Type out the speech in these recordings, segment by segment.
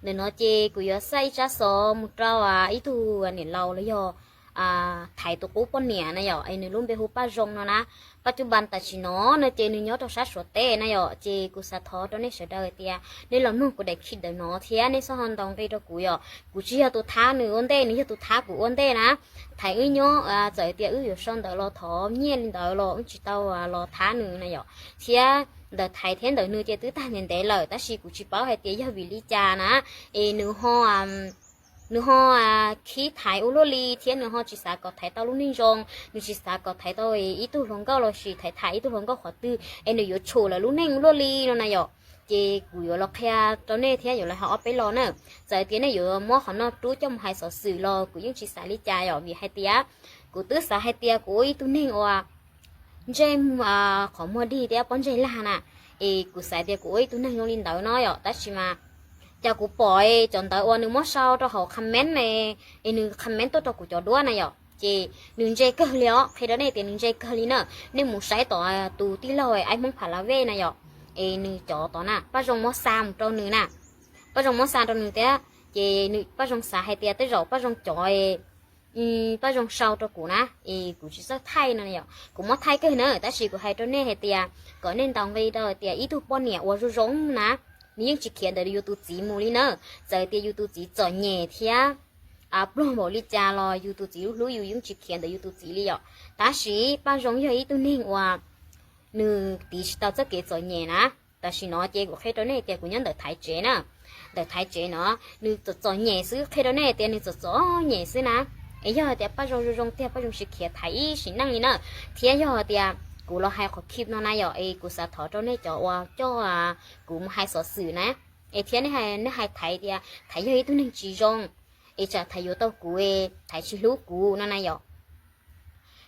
Ntawm no ces kuv yuav xa ib tsab xov mus rau ib tug niam laus los yog Thaiv tus qub poj niam na yom, es nws lub npe hu Paj Zoo no na. Paj Cub Npas tam sim no no ces nws nyob rau sab Suav teb na yom, ces kuv xav thov rau nej sawv daws tias nej los mloog kuv daim clip ntawm no thiab nej xob ho ntaus nqi rau kuv yom. Kuv tsis yog tus thab nws ua ntej, nws yog tus thab kuv ua ntej na. Thaiv wb nyob, txawm tias wb yuav sau ntawv los thov nyiaj li ntawd los wb tsis tau los thab nws na yom. Thiab ntawm Thaiv thiab ntawm nws ces twb tag ntev ntev lawm, tab sis kuv tsis paub hais tias yog vim li cas na, es nws ho nws ho khib Thaiv ua luaj li thiab nws ho tsis xav kom Thaiv tau lub neej zoo, nws tsis xav kom Thaiv tau ib tug hluas nkauj los sis Thaiv tham ib tug hluas nkauj qhov twg es nws yuav tshum lawv lub neej ua luaj li no na yom. Ces kuv yuav los qhia rau nej thiab yuav los hais ob peb lo na. Txawm tias nej yuav muab qhov no rub coj mus hais xov xwm los kuv yeej tsis xav li cas yom, vim hais tias kuv twb xav hais tias kuv ua ib tug neeg uas ntsej qhov muag dig thiab pob ntseg lag na, es kuv xav tias kuv ua ib tug neeg zoo li ntawd no yom, tab sis mas cas kuv pom cov ntawv uas nws muab sau rau hauv comment, es nws comment tuaj rau kuv cov duab na yom, ces nws ntse kawg li os, qhia rau nej tias nws ntse kawg li na. Nej mus saib tom tus tij laug Aib Hmoob Pha La Vej na yom, es nws cov tod na Paj Zoo muab xa mus rau nws na, Paj Zoo muab xa rau nws thiab, ces nws Paj Zoo xav hais tias tej zaum Paj Zoo cov Paj Zoo sau rau kuv na, es kuv tsis txawj thaij no yom, kuv muab thaij kawg na, tab sis kuv hais rau nej hais tias kom nej ntaus nqi rau tias ib tug poj niam uas zoo zoo na, nws yeej tsis khiav ntawm yus tus txiv mus li na. Txawm tias yus tus txiv txom nyem thiab pluag npaum li cas los yus tus txiv hlub yus yeej tsis khiav ntawm yus tus txiv li yom. Tab sis Paj Zoo yog ib tug neeg uas nws tiv tsis tau txoj kev txom nyem na. Tam sim no ces kuv qhia rau nej tias kuv nyob ntawm Thaiv tsev na. Ntawm Thaiv tsev no nws txom txom nyem xwb, qhia rau nej tias nws txom txom nyem xwb na. Es yog tias Paj Zoo zoo zoo tiag, Paj Zoo tsis khiav Thaiv ib sim neej li na. Thiab yog tias kuv los hais qhov clip no na yom, es kuv xav thov rau nej cov uas coj kuv mus hais xov xwm na, es thiab nej hais Thaiv tias Thaiv yog ib tug neeg tsis zoo, es tsam Thaiv yuav tau kuv, Thaiv tsis hlub kuv no na yom.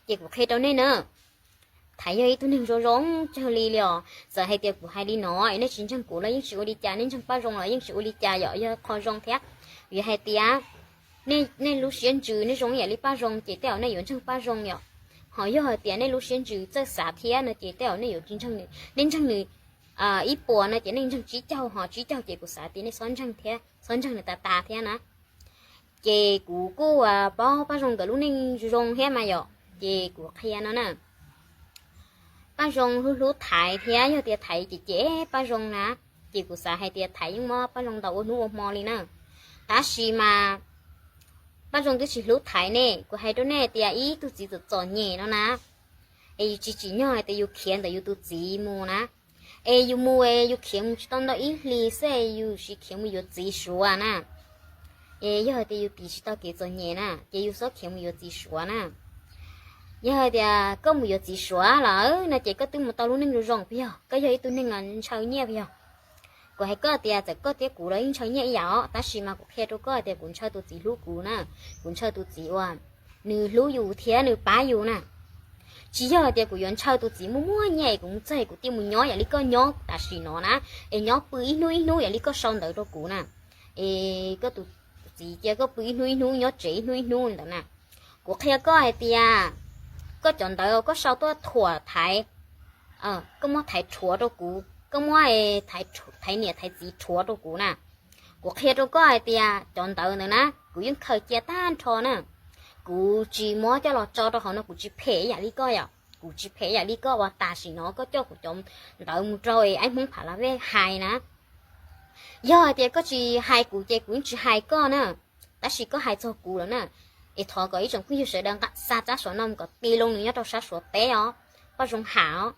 Ces kuv qhia rau nej na, Thaiv yog ib tug neeg zoo zoo kawg li li os. Txawm hais tias kuv hais li no es nej tsis ntseeg kuv los yeej tsis ua li cas, nej ntseeg Paj Zoo los yeej tsis ua li cas yom, yog qhov zoo thiab. Vim hais tias nej lub siab ntsws nej zoo ib yam li Paj Zoo ces tej zaum nej yuav ntseeg Paj Zoo yom. Ho yog hais tias nej lub siab ntsws txawj xav thiab no ces tej zaum nej yuav tsis ntseeg nws. Nej ntseeg nws ib puas no ces nej ntseeg tsib caug, ho tsib caug ces kuv xav tias nej xob ntseeg thiab, xob ntseeg nws tas tas thiab na. Ces kuv kuj paub Paj Zoo nkawd lub neej zoo thiab mas yom, ces kuv qhia no na. Paj Zoo hlub hlub Thaiv thiab yog tias Thaiv cem cem Paj Zoo na, ces kuv xav hais tias Thaiv yeej muab Paj Zoo ntaus ua hnub ua hmo li na. Tab sis mas Paj Zoo twb tsis hlub Thaiv ne, kuv hais rau nej tias ib tug txiv txom txom nyem no na, es yus tsis tsim nyog hais tias yus khiav ntawm yus tus txiv mus na. Es yus mus es yus khiav mus tsis tau ntau ib hlis xwb es yus sis khiav mus yuav txiv Suav na. Es yog hais tias yus tiv tsis tau kev txom nyem na ces yus xob khiav mus yuav txiv Suav na. Yog hais tias koj mus yuav txiv Suav lawm no ces koj twb mus tau lub neej zoo zoo puas yog? Koj yog ib tug neeg ntshaw nyiaj puas yog? Kuv hais koj tias txawm koj thiab kuv los yeej ntshaw nyiaj ib yam os, tab sis mas kuv qhia rau koj tias kuv ntshaw tus txiv hlub kuv na, kuv ntshaw tus txiv uas nws hlub yus thiab nws pab yus na. Tsis yog hais tias kuv yuav ntshaw tus txiv muaj muaj nyiaj es kuv mus txog kuv thiaj mus nyob yam li koj nyob tam sim no na, es nyob pw ib hnub ib hnub yam li koj sau ntawv rau kuv na. Es koj tus txiv cia koj pw ib hnub ib hnub, nyob tsev ib hnub ib hnub ntawd na. Kuv qhia koj hais tias koj cov ntawv koj sau tuaj thuam Thaiv, koj muab Thaiv rhuav rau kuv, koj muab Thaiv niam Thaiv txiv rhuav rau kuv na. Kuv qhia rau koj hais tias cov ntawv ntawd na kuv yeej khaws cia tag nrho na. Kuv tsis muab coj los tso rau hauv no, kuv tsis phem ib yam li koj yom, kuv tsis phem ib yam li koj uas tam sim no koj coj kuv cov ntawv mus rau Aib Hmoob Pha La Vej hais na. Yog hais tias koj tsis hais kuv ces kuv yeej tsis hais koj na. Tab sis koj hais txog kuv lawm na, es thov kom ib tsoom phooj ywg sawv daws nqa xa tsab xov no mus kom ti loo nws nyob rau sab Suav teb os, Paj Zoo Ham os.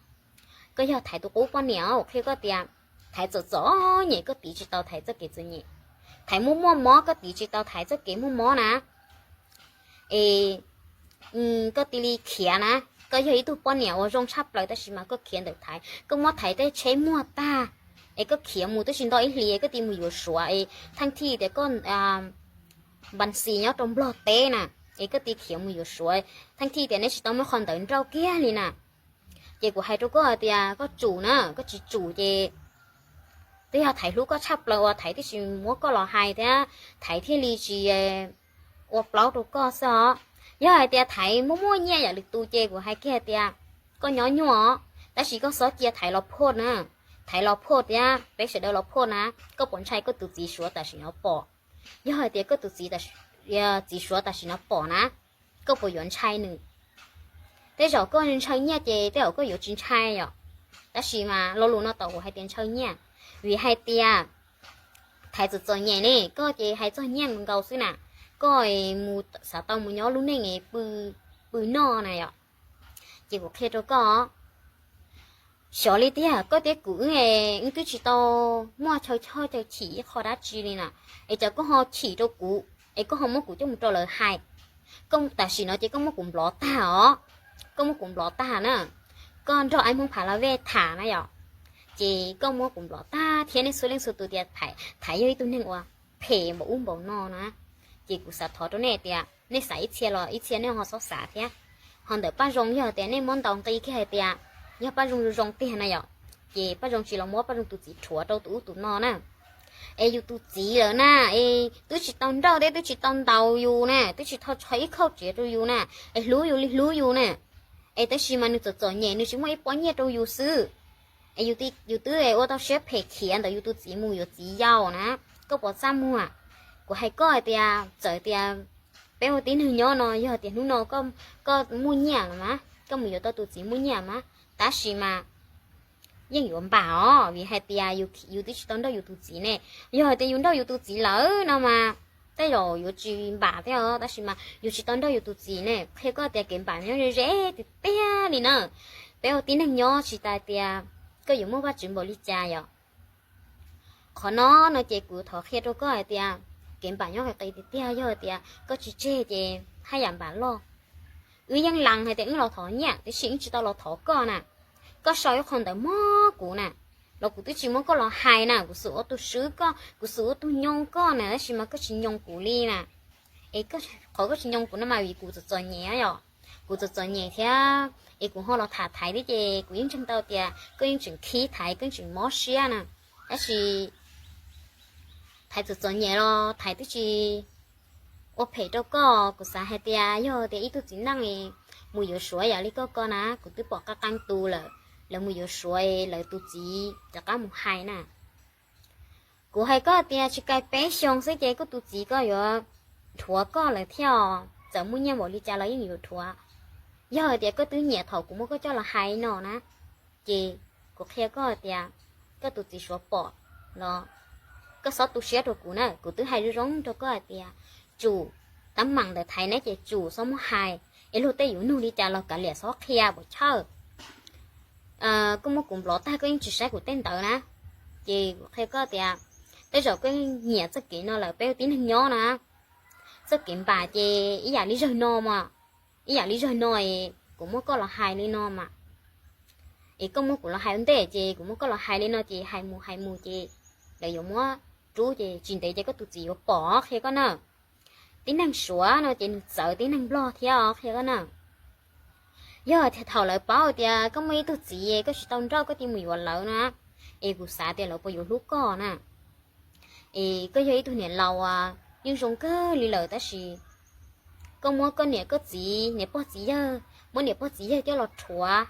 Koj yog Thaiv tus qub poj niam os, qhia koj tias Thaiv txom txom nyem koj tiv tsis tau Thaiv txoj kev txom nyem. Thaiv muaj muaj mob koj tiv tsis tau Thaiv txoj kev muaj mob na. Es koj cia li khiav na. Koj yog ib tug poj niam uas zoo tshaj plaws tab sis mas koj khiav ntawm Thaiv, koj muab Thaiv tej tsheb muag tag, es koj khiav mus twb tsis nto ib hlis koj cia li mus yuav Suav es theej thij tias koj npas xis nyob rau Nplog teb na, es koj cia li khiav mus yuav Suav, theej thij tias neb tsis tau muaj qhov ntawv nrauj kiag li na. Ces kuv hais rau koj hais tias koj tsum na, koj tsis tsum ces twb yog Thaiv hlub koj tshaj plaws uas Thaiv thiaj tsis muab koj los hais thiab Thaiv thiaj li tsis ua plaub rau koj xwb os. Yog hais tias Thaiv muaj muaj nyiaj yam lwm tus ces kuv hais kiag hais tias koj nyob nyuaj os, tab sis koj xob cia Thaiv los phoj na. Thaiv los phoj thiab peb sawv daws los phoj na, koj puas ntshai koj tus txiv suav tam sim no pom? Yog hais tias koj tus txiv, txiv suav tam sim no pom na, koj puas yuav ntshai nws? Tej zaum koj ntshaw nyiaj ces tej zaum koj yuav tsis ntshai yom. Tab sis mas lo lus no tau kuv hais tias ntshaw nyiaj, vim hais tias Thaiv txom txom nyem ne, koj ces hais txog nyiaj nkaus xwb na, koj mus xav tau mus nyob lub neej pw noj na yom. Ces kuv qhia rau koj, xyov li tiag koj thiab kuv wb, wb twb tsis tau muaj chaw choj chaw chim ib qho dab tsi li na, es cas koj ho chim rau kuv es koj ho muab kuv coj mus rau lawv hais. Tam sim no ces koj muab kuv nplov tag os, koj muab kuv nplov tag na, koj nrog Aib Hmoob Phav Laj Vej tham na yom, ces koj muab kuv nplov tag thiab nej txhua leej txhua tus tias Thaiv yog ib tug neeg uas phem npaum ub npaum no na. Ces kuv xav thov rau nej tias nej xav ib txhia los ib txhia nej ho txhob xav thiab. Ho ntawm Paj Zoo yog tias nej muab ntaus nqi kiag hais tias yog Paj Zoo zoo zoo tiag na yom, ces Paj Zoo tsis los muab Paj Zoo tus txiv rhuav rau tus ub tus no na. Es yus tus txiv lawm na, es twb tsis tau nrauj thiab twb tsis tau ntaus yus na, twb tsis tau rho ib khauj tsiav rau yus na, es hlub yus li hlub yus na, es tab sis mas nws txom txom nyem nws tsis muaj ib pob nyiaj rau yus xwb. Es yus twb ua tau siab phem khiav ntawm yus tus txiv mus yuav txiv yau na, koj puas txaj muag? Kuv hais koj hais tias txawm tias peb ua tib neeg nyob no yog tias hnub no koj muaj nyiaj los mas, koj mus yuav tau tus txiv muaj nyiaj mas, tab sis mas yeej yuav npam os, vim hais tias yus twb tsis tau nrauj yus tus txiv ne. Yog hais tias yus nrauj yus tus txiv lawm no mas tej zaum yuav tsis npam thiab os, tab sis mas yus tsis tau nrauj yus tus txiv ne. Qhia koj tias kev npam nyob ze ze tiag tiag li na. Peb ua tib neeg nyob tsis tas tias koj yuav muaj Vajtswv npaum li cas yom. Qhov no no ces kuv thov qhia rau koj hais tias kev npam nyob qis qis tiag tiag, yog tias koj tsis tseg ces haj yam npam loj. Wb yeej lees hais tias wb los thov nyiaj, tiam sis wb tsis tau los thov koj na. Koj sau ib qho ntawv mob kuv na, los kuv twb tsis muab koj los hais na, kuv xum ua tus swb koj, kuv xum ua tus nyoo koj na, tab sis mas koj tsis nyoo kuv li na. Es qhov koj tsis nyoo kuv no mas vim kuv txom txom nyem yom, kuv txom txom nyem thiab es kuv ho los tham Thaiv thiab ces kuv yeej ntseeg tau tias koj yeej tseem khib Thaiv, koj yeej tseem mob siab na. Tab sis Thaiv txom txom nyem los Thaiv twb tsis ua phem rau koj. Kuv xav hais tias yog tias ib tug txiv neej mus yuav Suav yam li koj ko na, kuv twb pom qee qee tus lawm, lawv mus yuav Suav lawv tus txiv rov qab mus hais na. Kuv hais koj tias tsis kais peb xyoo xwb ces koj tus txiv koj yuav dhuav koj lawm thiab os, txawm muaj nyiaj npaum li cas los yeej yuav dhuav. Yog hais tias koj twb nyiam thaum kuv muab koj coj los hais no na, ces kuv qhia koj tias koj tus txiv Suav pom los koj txhob tu siab rau kuv na, kuv twb hais zoo zoo rau koj hais tias tsum, teeb meem ntawm Thaiv neb ces tsum txhob muab hais, es luag tej yuav nug li cas los kav liam txhob qhia puas chawj. Koj muab kuv nplov tag koj yeej tsis saib kuv tej ntawv na, ces kuv qhia koj tias tej zaum koj nyiam txoj kev no lawm, peb ua tib neeg nyob na, txoj kev npam ces ib yam li zawg no mas, ib yam li zawg no es kuv muab koj los hais li no mas, es koj muab kuv los hais ua ntej ces kuv muab koj los hais li no ces hais mus hais mus ces lawv yuav muab rub ces tsis ntev ces koj tus txiv yuav pom, qhia koj na. Tib neeg Suav no ces nws txawv tib neeg Nplog thiab os, qhia koj na. Yog tias thaum lawv paub tias koj muaj ib tug txiv koj tsis tau nrauj koj cia mus yuav lawv na, es kuv xav tias lawv puas yuav hlub koj na. Es koj yog ib tug niam laus uas yeej zoo kawg li lawm tab sis koj muab koj niam koj txiv, niam pog txiv yawg, muab niam pog txiv yawg coj los rhuav.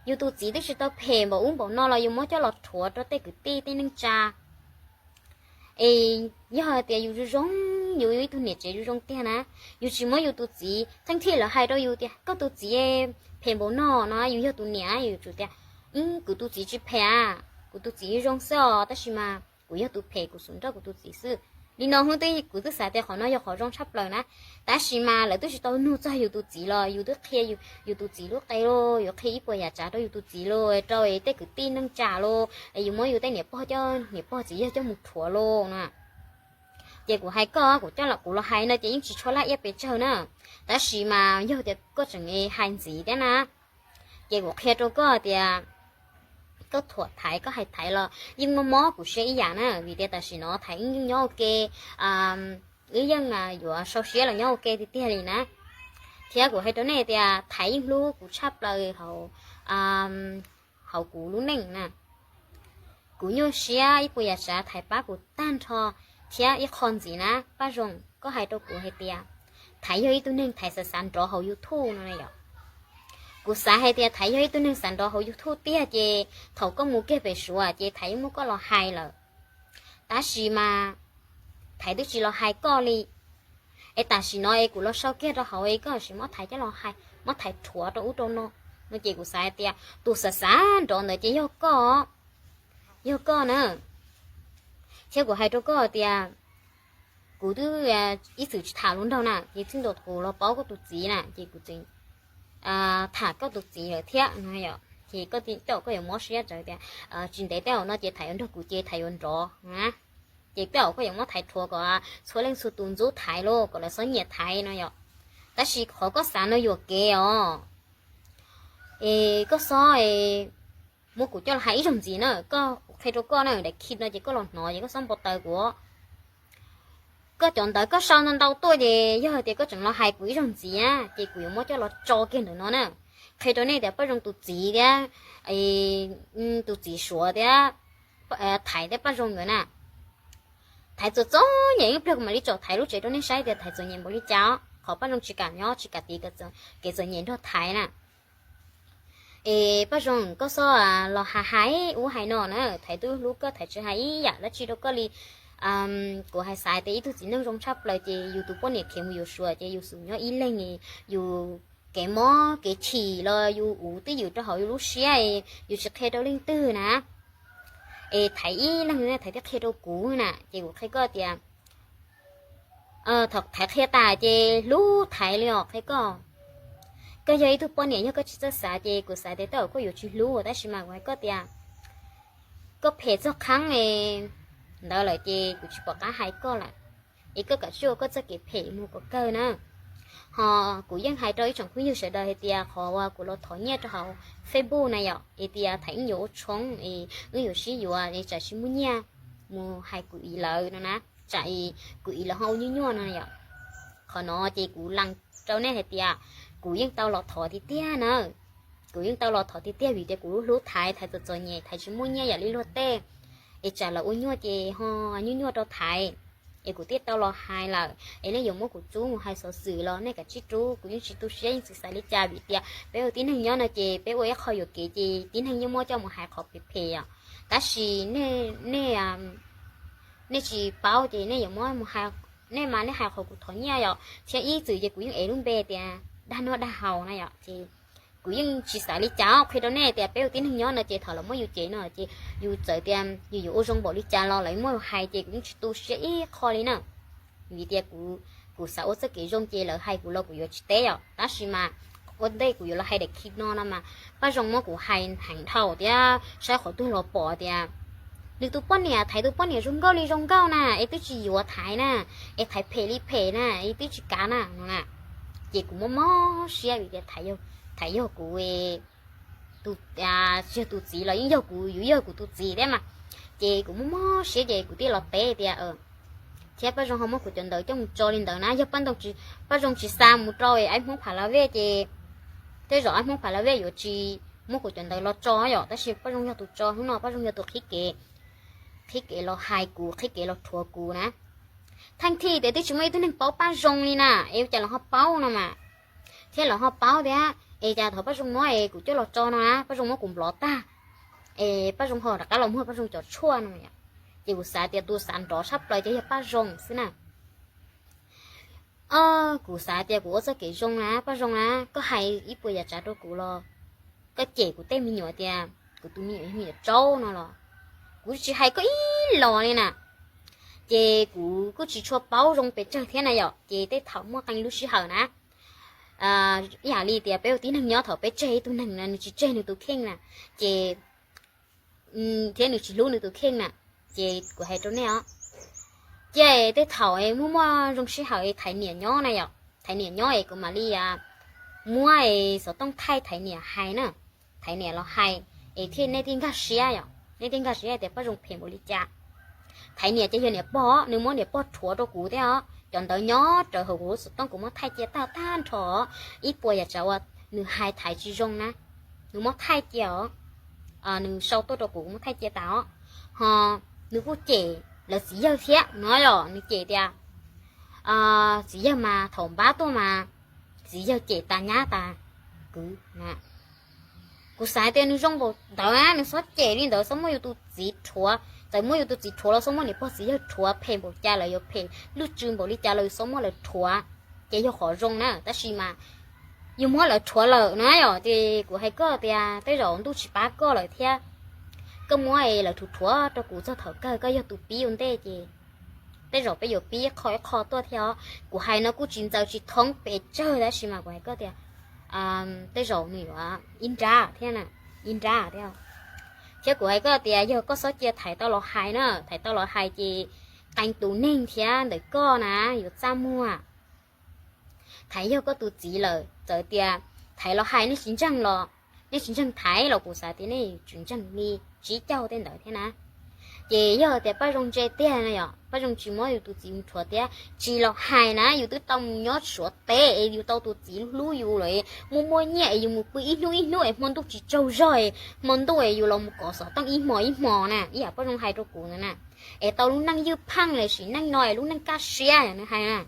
Yus tus txiv twb tsis tau phem npaum ub npaum no los yus muab coj los rhuav rau tej kwv tij tej neej tsa. Es yog hais tias yus zoo zoo, yus ib tug niam tsev zoo zoo tiag na, yus tsis muab yus tus txiv, theej thij lawv hais rau yus tias koj tus txiv phem npaum no no, yus yog tus niam yus yuav tsum tias kuv tus txiv tsis phem, kuv tus txiv zoo xwb os, tab sis mas kuv yog tus phem kuv xum nrauj kuv tus txiv xwb. Li no xwb kuv twb xav tias qhov no yog qhov zoo tshaj plaws na. Tab sis mas lawv twb tsis tau nug txog yus tus txiv los yus twb qhia yus tus txiv lub qe lauj, yuav qhia ib puas yam tsav rau yus tus txiv lauj, rau tej kwv tij neej tsa lauj, yus muab yus tej niam pog coj, niam pog txiv yawg coj mus rhuav lauj na. Ces kuv hais koj, kuv coj los kuv los hais no ces yeej tsis tshua laj iab pes tsawg na, tab sis mas yog tias koj tseem hais ntxiv thiab na, ces kuv qhia rau koj tias koj thuam Thaiv koj hais Thaiv los yeej mob mob kuv siab ib yam na, vim tias tam sim no Thaiv wb yeej nyob ua ke, wb yeej yuav sau siab los nyob ua ke tiag tiag li na. Thiab kuv hais rau nej tias Thaiv yeej hlub kuv tshaj plaws hauv kuv lub neej na. Kuv nyuaj siab ib puas yam tsav Thaiv pab kuv tag nrho, thiab ib qho ntxiv na Paj Zoo, koj hais rau kuv hais tias Thaiv yog ib tug neeg Thaiv xav xav nrov hauv YouTube no na yom. Kuv xav hais tias Thaiv yog ib tug neeg xav nrov hauv YouTube tiag ces thaum koj mus kiag pem Suav ces Thaiv yeej muab koj los hais lawm. Tab sis mas Thaiv twb tsis los hais koj li. Es tam sim no es kuv los sau kiag rau hauv es koj sim muab Thaiv coj los hais, muab Thaiv rhuav rau ub rau no. No ces kuv xav hais tias tus xav xav nrov ntawd ces yog koj, yog koj na. Thiab kuv hais rau koj tias kuv twb ib txwm tsis tham hluas nraug na, ces txij nkaus kuv los paub koj tus txiv na ces kuv tseem tham koj tus txiv lawm thiab no. Ces tej zaum koj yuav mob siab tsawv tias tsis ntev tej zaum no ces Thaiv yuav nrog kuv ces Thaiv yuav nrov na. Ces tej zaum koj yuav muab Thaiv rhuav kom txhua leej txhua tus ntxub Thaiv los kom lawv txhob nyiam Thaiv no yom. Tab sis qhov koj xav no yuam kev os. Es koj txhob muab kuv coj los hais ib zaug ntxiv na, koj, kuv qhia rau koj na, daim khi no ces koj los hnov ces koj txhob npau taws kuv. Koj cov ntawv koj sau ntau ntau tuaj ces yog hais tias koj tseem los hais kuv ib zaug ntxiv ces kuv yuav muab coj los tso kiag ntawm no na. Qhia rau nej tias Paj Zoo tus txiv thiab, tus txiv Suav thiab, Thaiv thiab Paj Zoo nkawd na. Thaiv txom txom nyem ib pliag kuv mam li tsom Thaiv lub tsev rau nej saib tias Thaiv txom nyem npaum li cas, qhov Paj Zoo tsis kam nyob tsis kam tiv kev txom nyem nrog Thaiv na. Es Paj Zoo koj txhob los hais hais ub hais no na, Thaiv twb hlub koj, Thaiv tsis hais ib yam dab tsi rau koj li. Kuv hais xav tias ib tug txiv neej zoo tshaj plaws ces yus tus poj niam khiav mus yuav Suav ces yus xum nyob ib leeg, yus kev mob kev chim los yus uv twj ywm rau hauv yus lub siab, yus tsis qhia rau leej twg na. Es Thaiv ib leeg Thaiv thiaj qhia rau kuv na, ces kuv qhia koj tias thaum Thaiv qhia tas ces hlub Thaiv li os, qhia koj. Koj yog ib tug poj niam yog koj tsis txawj xav ces kuv xav tias tej zaum koj yuav tsis hlub, tab sis mas kuv hais koj tias koj phem txog qhov ntawd lawm ces kuv tsis pom qab hais koj lawm. Es koj kam ua koj txoj kev phem mus kom kawg na. Ho kuv yeej hais rau ib tsoom phooj ywg sawv daws hais tias qhov uas kuv los thov nyiaj rau hauv Facebook na yom, es tias Thaiv wb yuav ua tshoob es wb yuav sib yuav es tsam tsis muaj nyiaj mus hais kuv txiv lawv no na, tsam kuv txiv lawv ho ua nyuaj nyuaj no yom. Qhov no ces kuv lees rau nej hais tias kuv yeej tau los thov tiag tiag na. Kuv yeej tau los thov tiag tiag vim tias kuv hlub Thaiv, Thaiv txom txom nyem, Thaiv tsis muaj nyiaj yam li luag tej, es tsam lawv ua nyuaj ces ho nyuaj nyuaj rau Thaiv. Es kuv thiaj tau los hais lawm, es nej yuav muab kuv rub mus hais xov xwm los nej kav tsij rub, kuv yeej tsis tu siab yeej tsis xav li cas vim tias peb ua tib neeg nyob no ces peb ua ib qho yuam kev ces tib neeg yeej muab coj mus hais qhov phem phem os. Tab sis nej, nej tsis paub ces nej yuav muab, nej mas nej hais qhov kuv thov nyiaj yom, thiab ib txwm ces kuv yeej ev lub npe tias dag noj dag haus na yom, ces kuv yeej tsis xav li cas, qhia rau nej tias peb ua tib neeg nyob no ces thaum lawv muab yus cem no ces yus txawm tias yus yuav ua zoo npaum li cas los lawv muab yus hais ces kuv yeej tsis tu siab ib qho li na. Vim tias kuv xav ua txoj kev zoo ces lawv hais kuv los kuv yuav tsis teb os, tab sis mas ua ntej kuv yuav los hais daim khi no no mas Paj Zoo muab kuv hais heev dhau thiab saib qhov twg los pom tias nws tus poj niam, Thaiv tus poj niam zoo nkauj li zoo nkauj na, es twb tsis yuav Thaiv na, es Thaiv phem li phem na, es twb tsis kav na no na. Ces kuv mob mob siab vim tias Thaiv yog kuv, tsis yog tus txiv los yeej yog kuv, yus yog kuv tus txiv thiab mas. Ces kuv mob mob siab ces kuv thiaj los teb tias thiab Paj Zoo ho muab kuv cov ntawv coj mus tso li ntawd na, yog Paj Zoo tsis xa mus rau Aib Hmoob Pha La Vej ces, tej zaum Aib Hmoob Pha La Vej yuav tsis muab kuv cov ntawv los tso yom, tab sis Paj Zoo yog tus tso, hnub no Paj Zoo yog tus qhib kev, qhib kev los hais kuv, qhib kev los rhuav kuv na. Theej thij tias twb tsis muaj ib tug neeg paub Paj Zoo li na, es ua cas los ho paub no mas, thiab los ho paub tias es cas thaum Paj Zoo muab es kuv coj los tso no na Paj Zoo muab kuv nplov tag, es Paj Zoo ho rov qab los muag Paj Zoo cov tshuaj no. Ces kuv xav tias tus xav nrov tshaj plaws ces yog Paj Zoo xwb na. Kuv xav tias kuv ua txoj kev zoo na Paj Zoo na, koj hais ib puas yam tsav rau kuv los, koj cem kuv tej me nyuam tias kuv tus me nyuam yog me nyuam tsaub no los, kuv tsis hais koj ib los li na. Ces kuv kuj tsis tshua paub zoo pes tsawg thiab na yom, ces tej thaum muaj qee lub sij hawm na, ib yam li tias peb ua tib neeg nyob thaum peb tseg ib tug neeg na nws tsis tseg nws tus kheej na, ces thiab nws tsis hlub nws tus kheej na, ces kuv hais rau nej os, ces tej thaum muaj muaj zoo sij hawm Thaiv niam nyob na yom, Thaiv niam nyob es kuv mam li muab xov tooj thaij Thaiv niam hais na, Thaiv niam los hais, es thiaj nej thiaj nkag siab yom, nej thiaj nkag siab tias Paj Zoo phem npaum li cas. Thaiv niam ces yog niam pog, nws muab niam pog rhuav rau kuv thiab os, cov ntawv nyob rawv hauv kuv lub xov tooj kuv muab thaij cia tag tag nrho, ib puas yam tsav uas nws hais Thaiv tsis zoo na, nws muab thaij cia os, nws sau tuaj rau kuv kuv muab thaij cia tas os, ho nws kuj cem lawv txiv yawg thiab no yom, nws cem tias txiv yawg mas thaum npab tuaj mas txiv yawg cem tas nyab tas kwv na. Kuv xav tias nws zoo npaum ntawd, nws xob cem li ntawd, xob muab yus tus txiv rhuav. Txawm muab yus tus txiv rhuav los xob muab niam pog txiv yawg rhuav, phem npaum cas lawm yuav phem, lub tswv npaum li cas los yus xob muab lawv rhuav, ces yog qhov zoo na. Tab sis mas yus muab lawv rhuav lawm na yom, ces kuv hais koj tias tej zaum ntuj tsis pab koj lawm thiab. Koj muab lawv rhuav rhuav rau kuv txog thaum kawg koj yog tus pib ua ntej ces tej zaum peb yuav pib qho ib qho tuaj thiab os. Kuv hais no kuj tsis ntxaws tsis thoob pes tsawg, tab sis mas kuv hais koj tias tej zaum nws yuav ib nrab thiab, ib nrab thiab. Thiab kuv hais koj tias yog koj xob cia Thaiv tau los hais na, Thaiv tau los hais ces qee tus neeg thiab ntawm koj na yuav txaj muag. Thaiv yog koj tus txiv lawm, txawm tias Thaiv los hais nej tsis ntseeg los, nej tsis ntseeg Thaiv los kuv xav tias nej tsis ntseeg li tsib caug tej ntawd thiab na. Ces yog tias Paj Zoo ntse tiag no yom, Paj Zoo tsis muab yus tus txiv mus rhuav thiab tsis los hais na, yus twb tau mus nyob Suav teb es yus tau tus txiv hlub yus lawm, muaj muaj nyiaj es yus mus pw ib hnub ib hnub es hmo ntuj tsis tsaug zog, hmo ntuj es yus los mus kov xov tooj ib hmo ib hmo na, ib yam Paj Zoo hais rau kuv ntawd na, es tau lub neej ywj pheej los sis neej no es lub neej kaj siab nws hais na.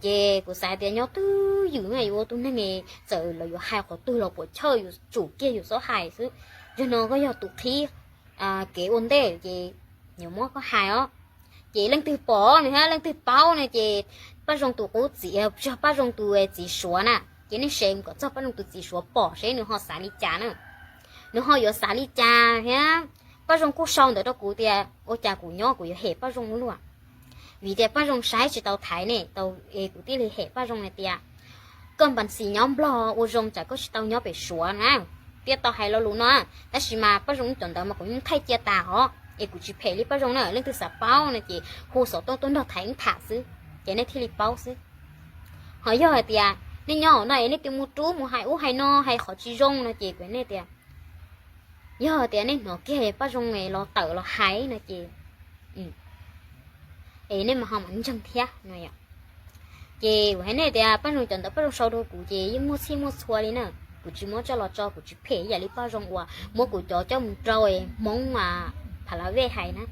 Ces kuv xav tias nyob twj ywm yus ua tus neeg, txawm lawv yuav hais qhov twg los puas chawj, yus tsum kiag yus xob hais xwb. Yog no koj yog tus qhib kev ua ntej ces yuav muab koj hais os. Ces leej twg pom nws thiab leej twg paub no ces Paj Zoo tus qub txiv, tsis yog, Paj Zoo tus txiv Suav na, ces nej share mus kom txog Paj Zoo tus txiv Suav pom seb nws ho xav li cas na. Nws ho yuav xav li cas thiab. Paj Zoo kuj sau ntawd rau kuv tias ua cas kuv nyob kuv yuav hem Paj Zoo ua luaj. Vim tias Paj Zoo saib tsis tau Thaiv ne, tau es kuv thiaj li hem Paj Zoo hais tias koj npas xis nyob Nplog ua zoo tsam koj tsis tau nyob pem Suav na. Thiaj tau hais lo lus no, tab sis mas Paj Zoo cov ntawd mas kuv yeej thaij cia tas os, es kuv tsis phem li Paj Zoo na. Leej twg xav paub no ces hu xov tooj tuaj nrog Thaiv tham xwb, ces nej thiaj li paub xwb. Ho yog hais tias nej nyob hauv no es nej twb mus rub mus hais ub hais no hais qhov tsis zoo no ces kuv nej tias yog tias nej hnov kiag Paj Zoo los tawm los hais no ces es nej mas ho mam ntseeg thiab no. Ces kuv hais nej tias Paj Zoo cov ntawd Paj Zoo sau rau kuv ces yeej muaj txhij muaj txhua li na. Kuv tsis muab coj los tso, kuv tsis phem ib yam li Paj Zoo uas muab kuv cov coj mus rau Hmoob Pha La Vej hais na.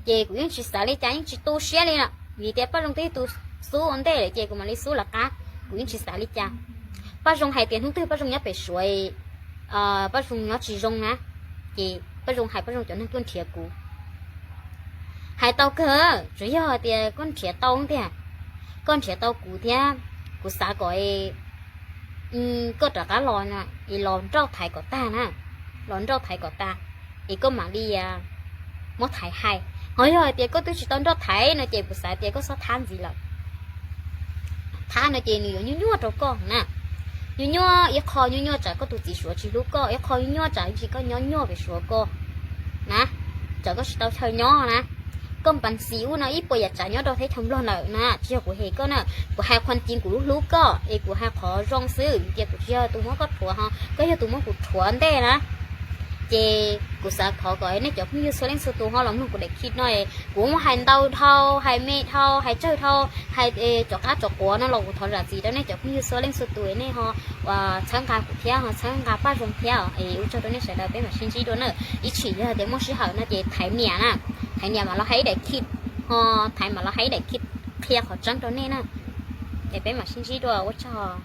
Ces kuv yeej tsis xav li cas, yeej tsis tu siab li na, vim tias Paj Zoo twb yog tus xub ua ntej lawm ces kuv mam li xub lawv qab, kuv yeej tsis xav li cas. Paj Zoo hais tias hnub twg Paj Zoo nyob pem Suav, Paj Zoo nyob tsis zoo na, ces Paj Zoo hais Paj Zoo cov neeg tuaj nrhiav kuv. Hais tau kawg, tsuas yog tias koj nrhiav tau tiag, koj nrhiav tau kuv thiab, kuv xav kom koj rov qab los, es los nrauj Thaiv kom tag na, los nrauj Thaiv kom tag, es koj mam li muab Thaiv hais. Ho yog hais tias koj twb tsis tau nrauj Thaiv no ces kuv xav tias koj txhob thab ntxiv lawm. Thab no ces nws yuav nyuaj nyuaj rau koj na. Nyuaj nyuaj ib qho, nyuaj nyuaj tsam koj tus txiv Suav tsis hlub koj, ib qho nyuaj nyuaj tsam ntsis koj nyob nyuaj pem Suav koj na, tsam koj tsis tau chaw nyob na. Koj npas xis ub no ib puas yam tsav nyob rau teb chaws Nplog lawm na, tsis yog kuv hem koj na, kuv hais qhuas ci kuv lub hlub koj es kuv hais qhov zoo xwb, tias kuv tsis yog tus muab koj rhuav ho koj yog tus muab kuv rhuav ntej na. Ces kuv xav thov kom nej cov phooj ywg txhua leej txhua tus ho los mloog kuv daim clip no, kuv muaj hais ntau dhau, hais me dhau, hais tsawg dhau, hais cov qab cov quav no los kuv thov zam txim rau nej cov phooj ywg txhua leej txhua tus, nej ho txhawb nqa kuv thiab ho txhawb nqa Paj Zoo thiab. Es ua tsaug rau nej sawv daws, peb mam sib ntsib dua na. Ib tsam yog tias muaj sij hawm no ces Thaiv niam na, Thaiv niam mam los hais ib daim clip, ho Thaiv mam los hais ib daim clip qhia qhov tseeb rau nej na. Es peb mam sib ntsib dua, ua tsaug.